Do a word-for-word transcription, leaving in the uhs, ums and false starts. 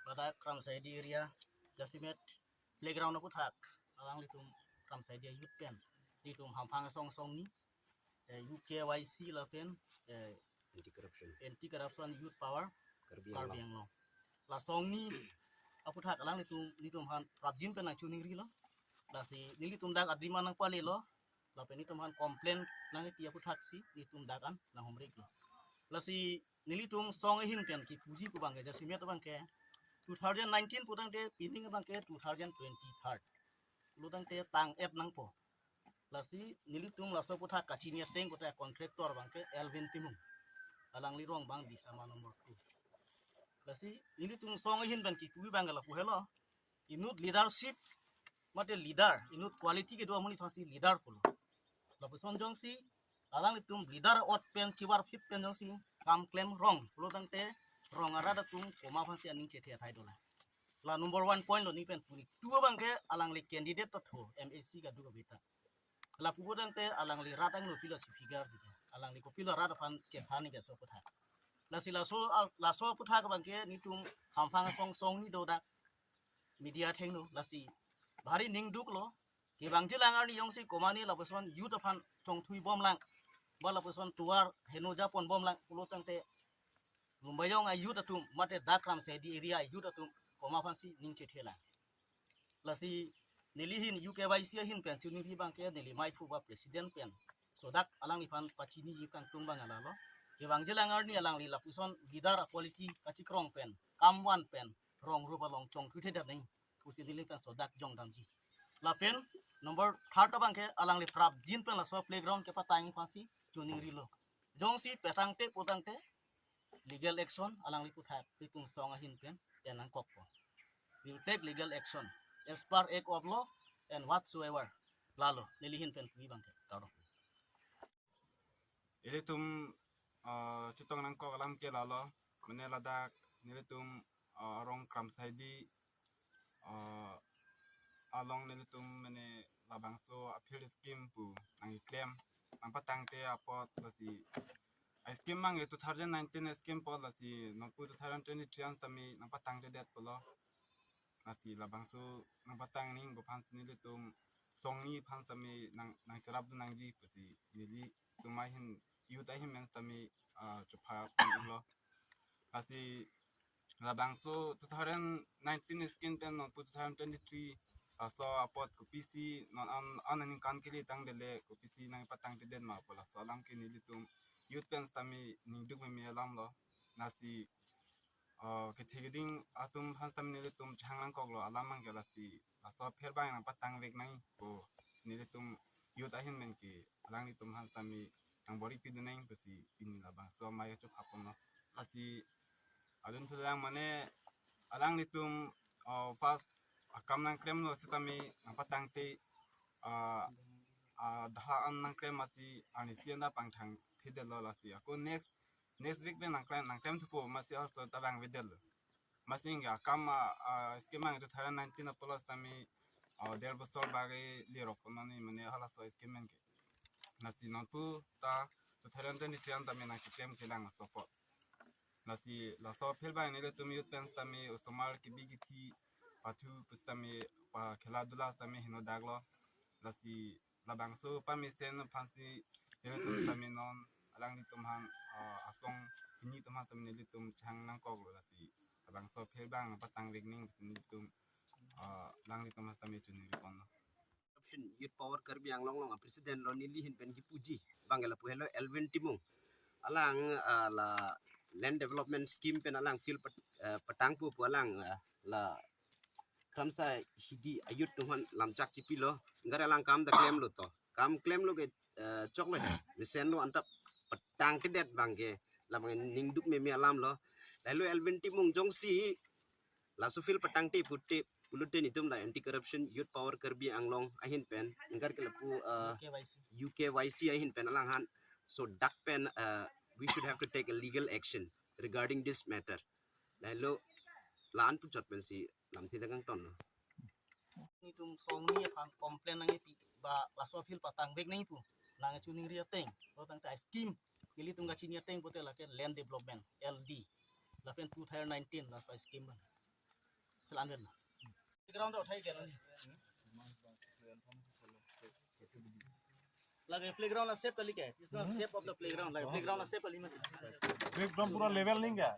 Ladak Kramsaidi area, jasemet playground aputhak, alanglitum Kramsaidi youth pen, nelitum Hamphang Asong Songni, eh, U K Y C lapen, eh, Anti Corruption, Anti Corruption Youth Power Karbi Karbi Anglong. Anglong. La songni aputhak alanglitum, nelitum aphan prapjin pen nangchiningrilo. Lasi nelitum dak adim an nangpalelo. Lapen nelitum aphan complain nangpi aputhaksi nelitum dak an nanghumriklo. Lasi nelitum song ahin pen kipuji pu abangke, jasemet abangke two thousand nineteen putangte pining abangke two thousand twenty-three. Pulotangte tang et nangpo. Lasi nelitum laso aputhak kachini ateng kote contractor abangke Elvin Timung. Alangli rong abang Disama number two. Lasi nelitum song ahin pen kipuji abangke lapu helo. Inut leadership, mate leader, inut quality kedo amonit aphansi leader pulo. Lapuson jongsi alanglitum leader ot pen chivarphit pen jongsi kam klem rong pulotangte rong arat atum komat aphansi aning chethe athai dolang. La number one point lo neli pen pu. Ni two abangke alangli candidate ta tho, M A C kadokave ta. Lapu pulotangte alangli rat angno kopilo si figure jike. Alangli kopilo rat aphan chethan ni ke laso aputhak. Lasi laso, laso aputhak abangke nelitum Hamphang Asong Songni dodak media athengno, lasi bhari ningduklo. Kevangjilang arni jongsi komatne lapuson youth aphan chongthui bomlang, ba lapuson tovar heno japon bomlang pulotangte Lumbajong a youth atum, mate dak Kramsaidi area a youth atum komat aphansi ning chethelang. Lasi neli ahin U K Y C ahin pen chiningri abangke neli maiphu ba president pen sodak alangliphan pachiniji kangtung abang lalo. Kevangjilang arni alangli lapuson leader a quality kachikrong pen, kam van pen, rong rup along chongthuithedet nang pusi neli pen sodak jongdamji. Lapen number third abangke alangli prapjin pen laso playground kepatang aphansi chiningrilo. Jongsi patangte putangte legal action alangli aputhak nelitum song ahin pen en nangkokpo. We will take legal action as per act of law and whatsoever. Lalo neli ahin pen pu abangke. Kardom. Ilitum, eh, chetong nangkok alam ke lalo, mane ladak nelitum, eh, arong Kramsaidi, eh, along nelitum mane labangso a-field scheme pu nangkeklem, nangpatangte apot lasi a-scheme abangke two thousand nineteen scheme apot lasi nonpu two thousand twenty-three an tame nangpatangtedet pulo. Lasi labangso nangpatang nangji aphansi nelitum songni aphan tame nang, nangcherapdun nangji pusi nelitum ahin youth ahin pen tame, ah, chepha pon-iklo. Lasi labangso two thousand nineteen scheme pen nonpu two thousand twenty-three laso apot kopisi non an, an aningkan kali tangdele kopisi nangpatangtedet ma pu laso alam ke nelitum youth pen tame ningduk meme alamlo. Lasi, ah, kethe keding atum aphan tame nelitum chehang nangkoklo alam abangke lasi laso a-field abang nangpatangvek nangpo, nelitum youth ahin pen ke alanglitum aphan tame nangbor-ik pidun nang pusi pini labangso amei acho phapon lo. Lasi adun thulang mane alanglitum, ah, first akam nangklemlo sitame nangpatangte, ah, ah, dak an nangklem masi arnisi anda pangthangthedetlo lasi ako next, next week pen nangklem, nangklem thupo masi halaso ta vangvedetlo. Masi ningke akam, ah, ah, scheme abang two thousand nineteen apotlo tame, ah, der bosor bagi lirok kononi mane halaso scheme abangke. Lasi nonpu ta two thousand twenty-three an tame nangkeklem kelang laso apot. Lasi laso a-field abang nelitum youth pen tame osomar kebi kethe pathu pusitame pa khela dula tame henodaklo. Lasi labangso pamesen aphansi nelitum tame non alanglitum aphan, ah, asong hini atum aphan tame nelitum chehang nangkoklo lasi labangso a-field abang patangvek nang pusi nelitum, ah, alanglitum aphan tame chiningri ponlo. Corruption Youth Power Karbi Anglong along a-president lo neli ahin pen kipuji abangke lapu helo Elvin Timung. Alang, ah, la land development scheme pen alang field pat-, ah, patangpo pu alang, ah, la Kramsaidi a-youth atum aphan lamchak chipilo. Ingkar alang kam ta klemlo to. Kam klemlo ke, eh, choklo he. Mesenlo anta patangtedet abangke. Labang ningduk meme alamlo. Lahelo Elvin Timung jongsi laso field patangte pute pulote nelitum la Anti Corruption Youth Power Karbi Anglong ahin pen. Ingkar ke lapu, eh, U K Y C. U K Y C ahin pen alangphan sodak pen, eh, we should have to take a legal action regarding this matter. Lahelo la-an puchot pensi lamthe ta kangtonlo. Nelitum songni aphan complain nangpi ba laso a-field patangvek nangji pu nangchiningri ateng. Pulotangte a-scheme nelitum kachini ateng pute lake land development, L D. Lapen two thousand nineteen laso a-scheme abang. Playground uthai dia. Lagi playground la shape kali ke? It's not shape of the playground. Lagi playground la shape kali mati. Playground pura level nahi ke?